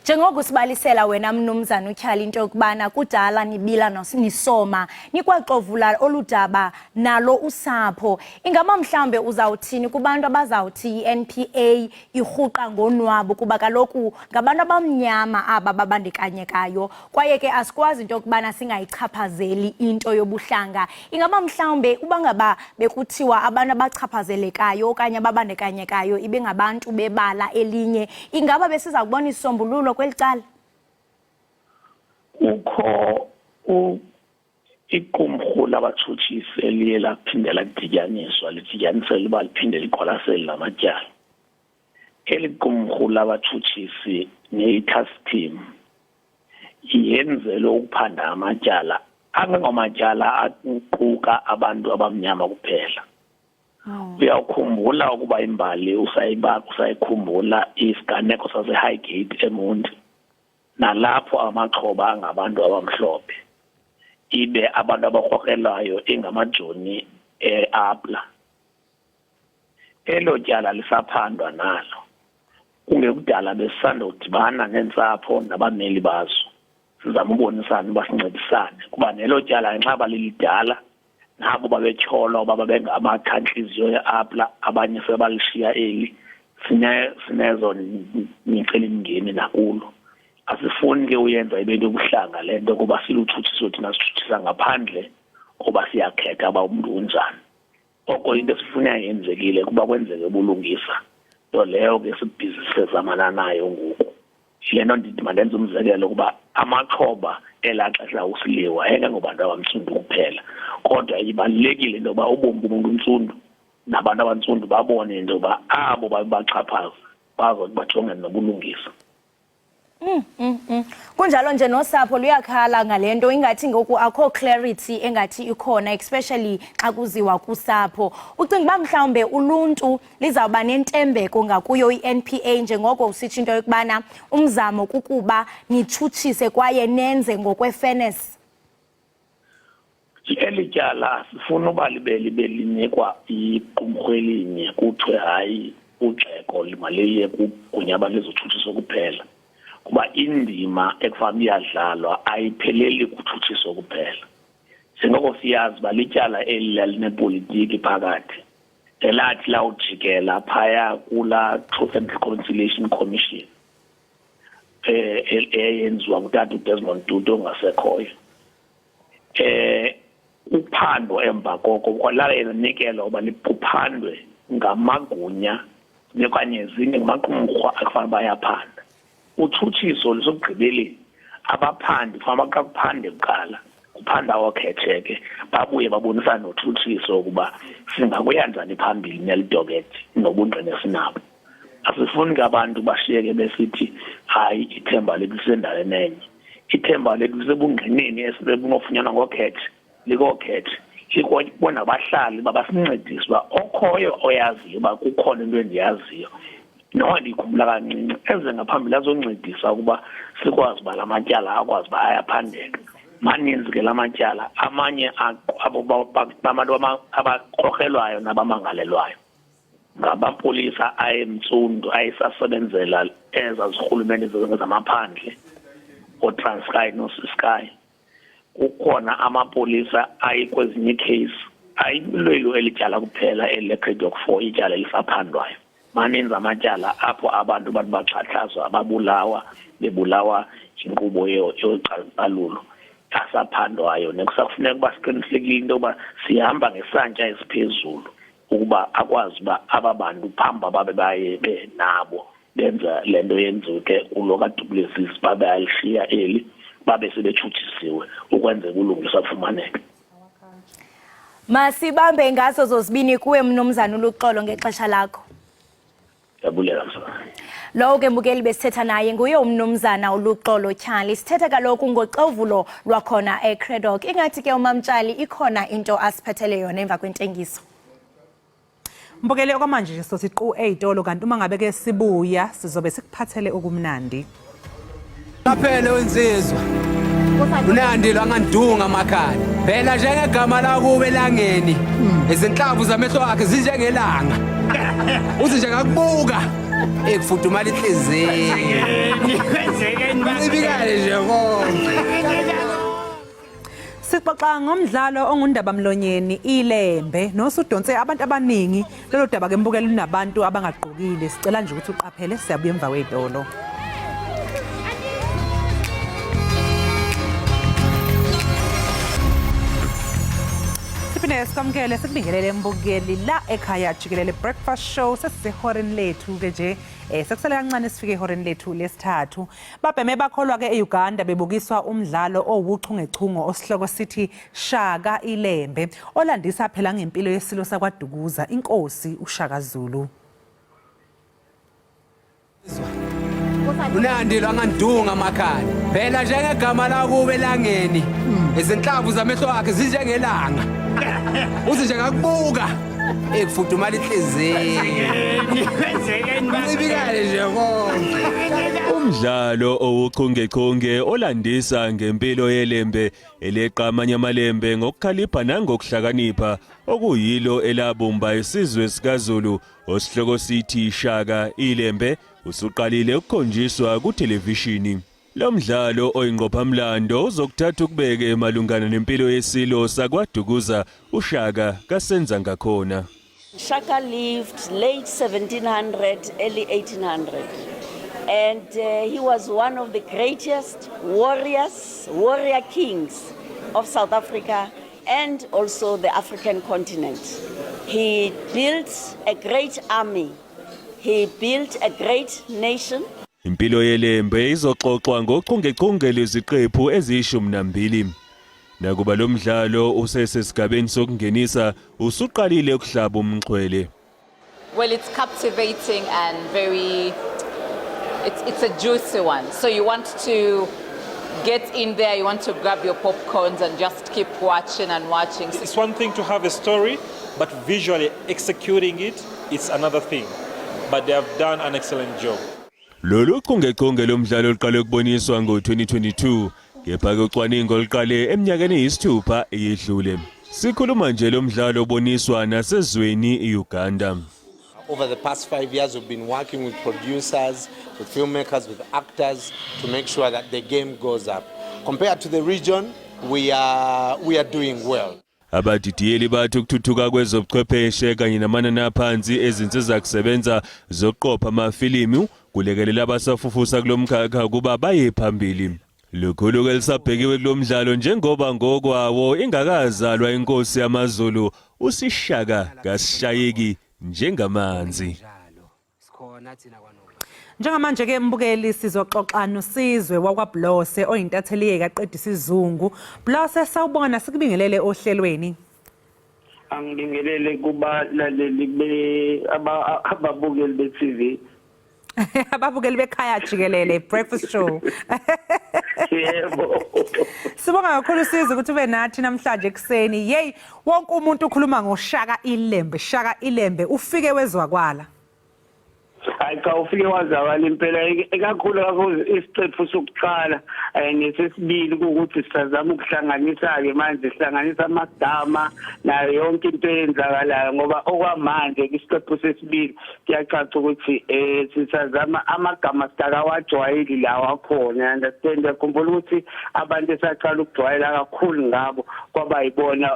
Njengoko sibalisela wena mnumzana uTyhali into yokubana kudala nibila nisoma nikwaxovula olu daba nalo usapho. Ingaba mhlawumbe uzawuthini kubantu abazawuthi i-NPA irhuqa ngonwabo kuba kaloku ngabantu abamnyama aba babandikanyekayo kwaye ke asikwazi into yokubana singayichaphazeli into yobuhlanga. Ingaba mhlawumbe uba ngaba bekuthiwa abantu abachaphazelekayo okanye ababandakanyekayo ibe ngabantu bebala elinye, ingaba besiza kubona isisombululo kweli cala? Kukho iqumrhu labatshutshisi eliye laphinde ladityaniswa, lidityanisela uba liphinde liqwalasele la matyala. Eli qumrhu labatshutshisi neyi-task team yenzelwe ukuphanda amatyala angengamatyala aquka abantu abamnyama kuphela. Uyawukhumbula ukuba imbali usayikhumbula isiganeko saseHighgate eMonti, nalapho amaxhoba angabantu abamhlophe, ibe abantu abakrokrelayo ingamajoni eAPLA. Elo tyala lisaphandwa nalo. Kungekudala besisandodibana neentsapho nabameli bazo, sizama ubonisana uba sincedisane, kuba nelo tyala ngenxa balilidala, nabo babetyholwa uba babengamatshantliziyo eAPLA, abanye sebalishiya eli. Sinezo micelimngeni nakulo. Asifuni ke uyenza ibe into yobuhlanga le nto, kuba silutshutshiso thina, sitshutshisa ngaphandle koba siyakhetha uba umntu unjani. Oko into esifuna yenzekile kuba kwenzeke ubulungisa, nto leyo ke sibhizi sezamana nayo ngoku. Yile nto ndithi mandenze umzekelo ukuba amaxhoba elaa xesha usiliwa engengobantu abamtsundu kuphela, kodwa ibalulekile into yoba ubomi bomuntu untsundu nabantu abantsundu babone into yoba abo babebaxhaphaza bazothi bajongene nobulungisa. Kunjalo nje nosapho luyakhala ngale nto, ingathi ngoku akho clarity engathi ikhona, especially xa kuziwa kusapho. Ucinga uba mhlawumbe uluntu lizawuba nentembeko ngakuyo i-NPA njengoko usitsho into yokubana umzamo kukuba nitshutshise kwaye nenze ngokwe-fairness? Eli tyala sifuna uba libe linikwa iqumrhu elinye, kuthiwe hayi, ugxeko maliye kugunya lezotshutshiso kuphela, kuba indima ekufanele iyadlalwa ayipheleli kutshutshiso kuphela. Njengoko siyazi uba lityala eli lalinepolitiki phakathi, elathi lawujikela phaya kulaa Truth and Reconciliation Commission eyenziwa ngutata uDesmond Tutu ongasekhoyo. Uphando emva koko kwalala nikelwa uba liphandwe ngamagunya okanye zinye ngamaqumrhu akufanele bayaphanda. Utshutshiso lusokugqibeleni, abaphandi kufanele baqa kuphande kuqala, kuphanda ookhethe ke, babuye babonisane notshutshiso ukuba singakuya njani phambili neli dokethi nobungqina esinabo. Asifuni ke abantu bashiyeke besithi hayi, ithemba lethu lisendaweni enye. Ithemba lethu lisebungqineni esibunofunyanwa ngokhethe, likookhethe, likubona abahlali uba basincedise, uba okhoyo oyaziyo uba kukhona into endiyaziyo noba ndiyikhumbula kancinci, eze ngaphambili azoncedisa ukuba sikwazi uba la matyala akwazi uba ayaphandeka. Maninzi ke la matyala, amanye abo abantu abakrokrelwayo nabamangalelwayo ngamapolisa ayemtsundu ayesasebenzela eza zirhulumente zamaphandle, ooTranskei nooCiskei. Kukhona amapolisa ayikwezinye iikheyisi, ayilwelo eli tyala kuphela eli leCradock 4, ityala elisaphandwayo. Maninzi amatyala apho abantu bathi baxhatshazwa, babulawa, bebulawa yinkqubo yocalucalulo, asaphandwayo, nekusakufuneka uba siqinisekile into yoba sihamba ngesantya esiphezulu ukuba akwazi uba aba bantu phambi babe baye benabo benza le nto yenziwe kulo kaDu Plessis, babe alishiya eli, babe sebetshutshisiwe ukwenzeka ubulungisa bufumaneke. Masibambe ngazo zozibini kuwe mnumzana uLuxolo ngexesha lakho. Ndiyabulela msana. Lowo ke mbukeli besithetha naye nguye umnumzana uLuxolo Tyhali. Sithetha kaloku ngoxovulo lwakhona eCradock. Ingathi ke uMamtshali ikhona into asiphethele yona emva kwentengiso. Mbukeli, okwamanje nje sothi qu ey'tolo, kanti uma ngabe ke sibuya sizobe sikuphathele okumnandi. Qaphele wensizwa. Unandi lo angandunga amakhanda. Phela njengegama lakube elangeni. Izinhlamvu zamehlo akhe zinjengelanga. Uthi nje ngakubuka. Ekufudumala inhliziyo. Kwenzekeni nje konke. Sixoxa ngomdlalo ongundabamlonyeni iLembe nosudonse abantu abaningi. Lolo daba ke mbukeli lunabantu abangagqokile. Sicela nje ukuthi uqaphele siyabuya emva kwezitolo. Siphinde sikwamukele sikubingelele mbukeli la ekhaya jikelele breakfast show sesisehoreni lethu ke nje eh sekusele kancane sifike ehoreni lethu lesithathu. Babheme bakholwa ke e-Uganda bebukiswa umdlalo owuchungechungo osihloko sithi Shaka Ilembe olandisa phela ngempilo yesilo sakwaDukuza inkosi uShaka Zulu. Unandi lwangandunga amakhanda. Phela njengegama lakube elangeni. Izinhlamvu zamehlo akhe zinjengelanga. Uthi nje ngakubuka ekufudumala inhliziyo. Ncibikale nje konke. Umdlalo owuchungechunge olandisa ngempilo yelembe eleqa amanye amalembe ngokukhalipha nangokuhlakanipha okuyilo elabumba isizwe sikaZulu osihloko sithi Shaka ilembe usuqalile ukukhonjiswa kuthelevishini. Lo mdlalo oyingqophamlando uzokuthatha ukubeke malungana nempilo yesilo sakwaDukuza uShaka kaSenzangakhona. Shaka lived late 1700, early 1800. And he was one of the greatest warriors, warrior kings of South Africa and also the African continent. He built a great army. He built a great nation. Impilo yeLembe izoxoxwa ngochungechunge lweziqephu eziyishumi nambili. Nakuba lo mdlalo usesesigabeni sokungenisa usuqalile ukuhlaba umxhwele. Well, it's captivating and very, it's a juicy one. So you want to get in there, you want to grab your popcorns and just keep watching and watching. It's one thing to have a story, but visually executing it, it's another thing. But they have done an excellent job. Lolu chungechunge lomdlalo luqale ukuboniswa ngo-2022 kepha-ke ucwaningo luqale eminyakeni eyisithupha eyedlule. Sikhuluma nje lo mdlalo uboniswa nasezweni i-Uganda. Over the past 5 years, we've been working with producers, with filmmakers, with actors to make sure that the game goes up. Compared to the region, we are doing well. Abadidiyeli bathi ukuthuthuka kwezobuchwepheshe kanye namanani aphansi ezinsiza kusebenza zokuqopha amafilimu kulekelela abasafufusa kulo mkhakha ukuba baye phambili. Lukhulu ke lisabhekiwe kulo mdlalo njengoba ngokwawo ingakazalwa inkosi yamaZulu usishaka kasishayeki njengamanzi. Njengamanje ke mbukeli sizoxoxa noSizwe wakwaBlose oyintatheli kaqeda isizungu. Blose sawubona sikubingelele ohlelweni. Angibingelele kubalaleli be ababukeli be-TV. Ababukeli bekhaya jikelele breakfast show. Yebo. Sibonga kakhulu Sizwe ukuthi ube nathi namhlanje ekuseni. Yey wonke umuntu ukhuluma ngoShaka Ilembe, Shaka Ilembe ufike wezwakwala. Hayi cha, ufike wazakala impela, ikakhulu kakhulu isiqephu sokuqala nesesibili, ukuthi sisazama ukuhlanganisa-ke manje, sihlanganisa amagama nayo yonke into eyenzakalayo, ngoba okwamanje isiqephu sesibili kuyacaca ukuthi sisazama amagama, sidakawajwayeli lawa akhona, understand? Yakhumbula ukuthi abantu esaqala ukujwayela kakhulu ngabo kwaba yibona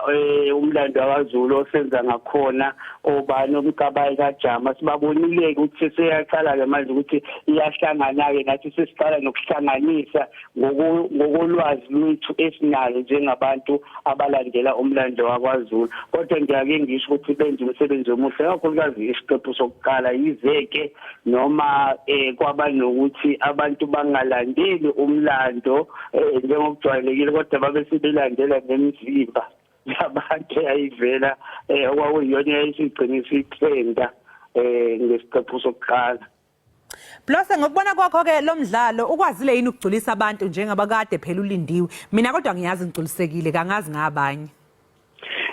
umlando wakwaZulu osenza ngakhona, obani uMkabayi kaJama. Sibabonile ukuthi seseyaqala-ke manje ukuthi iyahlangana-ke, nathi sesiqala nokuhlanganisa ngokolwazi lwethu esinalo njengabantu abalandela umlando wakwaZulu. Kodwa ngiyake ngisho ukuthi benze umsebenzi omuhle, kakhulukazi isiqephu sokuqala, yize-ke noma kwaba nokuthi abantu bangalandeli umlando njengokujwayelekile, kodwa babe sebelandela nemizimba yabantu eyayivela, okwakuyiyona eyayisigcina isitrenda ngesiqephu sokuqala. Blose, ngokubona kwakho ke lo mdlalo ukwazile yini ukugculisa abantu njengabakade phela ulindiwe? Mina kodwa ngiyazi ngigculisekile, kangazi ngabanye.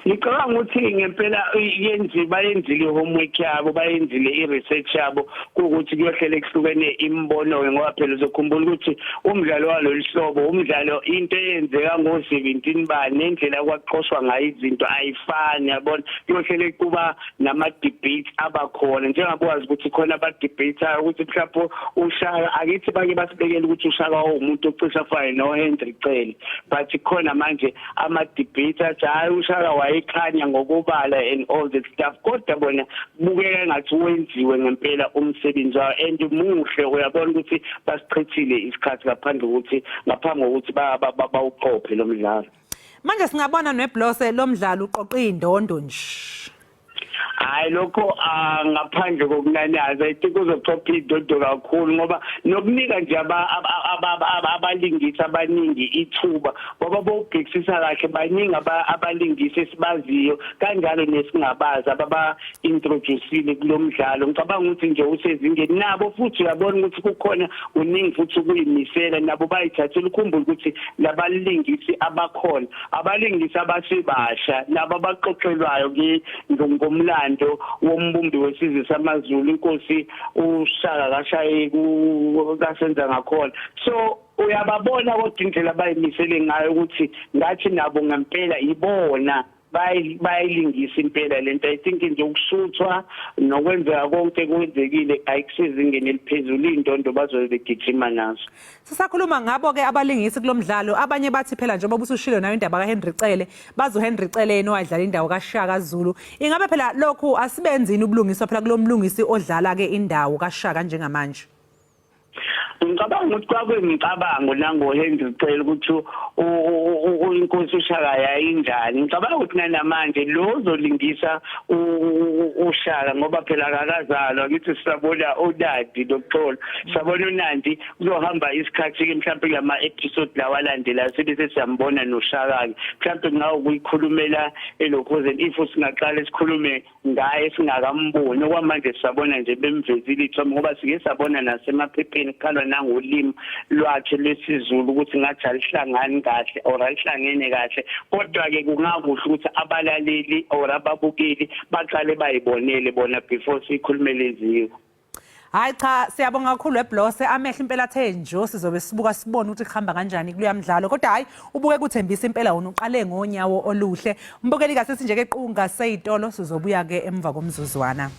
Ngicabanga ukuthi ngempela yenzi bayenzile i-homework yabo, bayenzile i-research yabo, kuwukuthi kuyohlele kuhlukene imibono ngoba phela uzokhumbula ukuthi umdlalo walolu hlobo umdlalo into eyenzeka ngo-17 bani nendlela kwaqoshwa ngayo izinto ayifani, yabona. Kuyohlele kuba nama-debates abakhona, njengoba wazi ukuthi khona aba-debate-ayo ukuthi mhlawumbe uShaka, akithi bake basibekele ukuthi uShaka wawumuntu ocishe afane no-Henry Cele, but khona manje ama-debate athi hhayi uShaka wayekhanya ngokubala and all that stuff, kodwa bona kubukeka engathi wenziwe ngempela umsebenzi wawo and muhle. Uyabona ukuthi basichithile isikhathi ngaphandle kokuthi ngaphambi kokuthi bawuqophe lo mdlalo. Manje singabona neblose lo mdlalo uqoqa indondo nje. Hayi, lokho ngaphandle kokunanaza, I think uzoqopha idodo kakhulu ngoba nokunika nje abalingisi abaningi ithuba, ngoba bowubhekisisa kahle baningi abalingisi esibaziyo kanjalo nesingabazi ababa introduceile kulo mdlalo. Ngicabanga ukuthi nje usezingeni nabo, futhi uyabona ukuthi kukhona kuningi futhi ukuyimisela nabo bayithathile. Ukhumbule ukuthi labalingisi abakhona, abalingisi abasebasha laba abaxoxelwayo ngomlando wombumbi wesizwe samaZulu, inkosi uShaka kaShaye kasenza ngakhona, so uyababona kodwa indlela abayimisele ngayo ukuthi ngathi nabo ngempela ibona bayilingisa impela lento. I think nje ukushuthwa nokwenzeka konke kwenzekile, ayikusezingeni eliphezulu, indondo bazobe begijima nazo. Sisakhuluma ngabo ke abalingisi kulomdlalo, abanye bathi phela njengoba usushilo nayo indaba kaHenry Cele, bazi uHenry Cele yena owadlala indawo kaShaka Zulu. Ingabe phela lokhu asibenzini ubulungiswa phela kulomlungisi odlala ke indawo kaShaka njengamanje? Ngicabanga ukuthi kwakuyimicabango nango-Henry Cele ukuthi inkosi uShaka yayinjani. Ngicabanga ukuthi nanamanje lo ozolingisa uShaka, ngoba phela akakazalwa, ngithi sisabona uNandi nokuxola, sabona uNandi, kuzohamba isikhathi-ke mhlawumpe kulama-episode lawa alandelayo sibe sesiyambona noShaka-ke. Mhlawumpe kungawukuyikhulumela elokhuzeni if singaqale sikhulume ngaye singakamboni. Okwamanje sisabona nje bemvezile ithombe, ngoba sike sabona nasemaphepheni kukhalwa nangolimi lwakhe lwesiZulu ukuthi ngathi alihlangani kahle or alihlangene kahle, kodwa-ke kungakuhle ukuthi abalaleli or ababukeli baqale bayibonele bona before siyikhulumele eziko. Hayi cha, siyabonga kakhulu eBlose, amehlo impela athe njo, sizobe sibuka sibone ukuthi kuhamba kanjani kuloya mdlalo, kodwa hayi ubuke kuthembisa impela, wona uqale ngonyawo oluhle. Mbukeli, kasesi nje ke qunga seyitolo, sizobuya ke emva komzuzwana.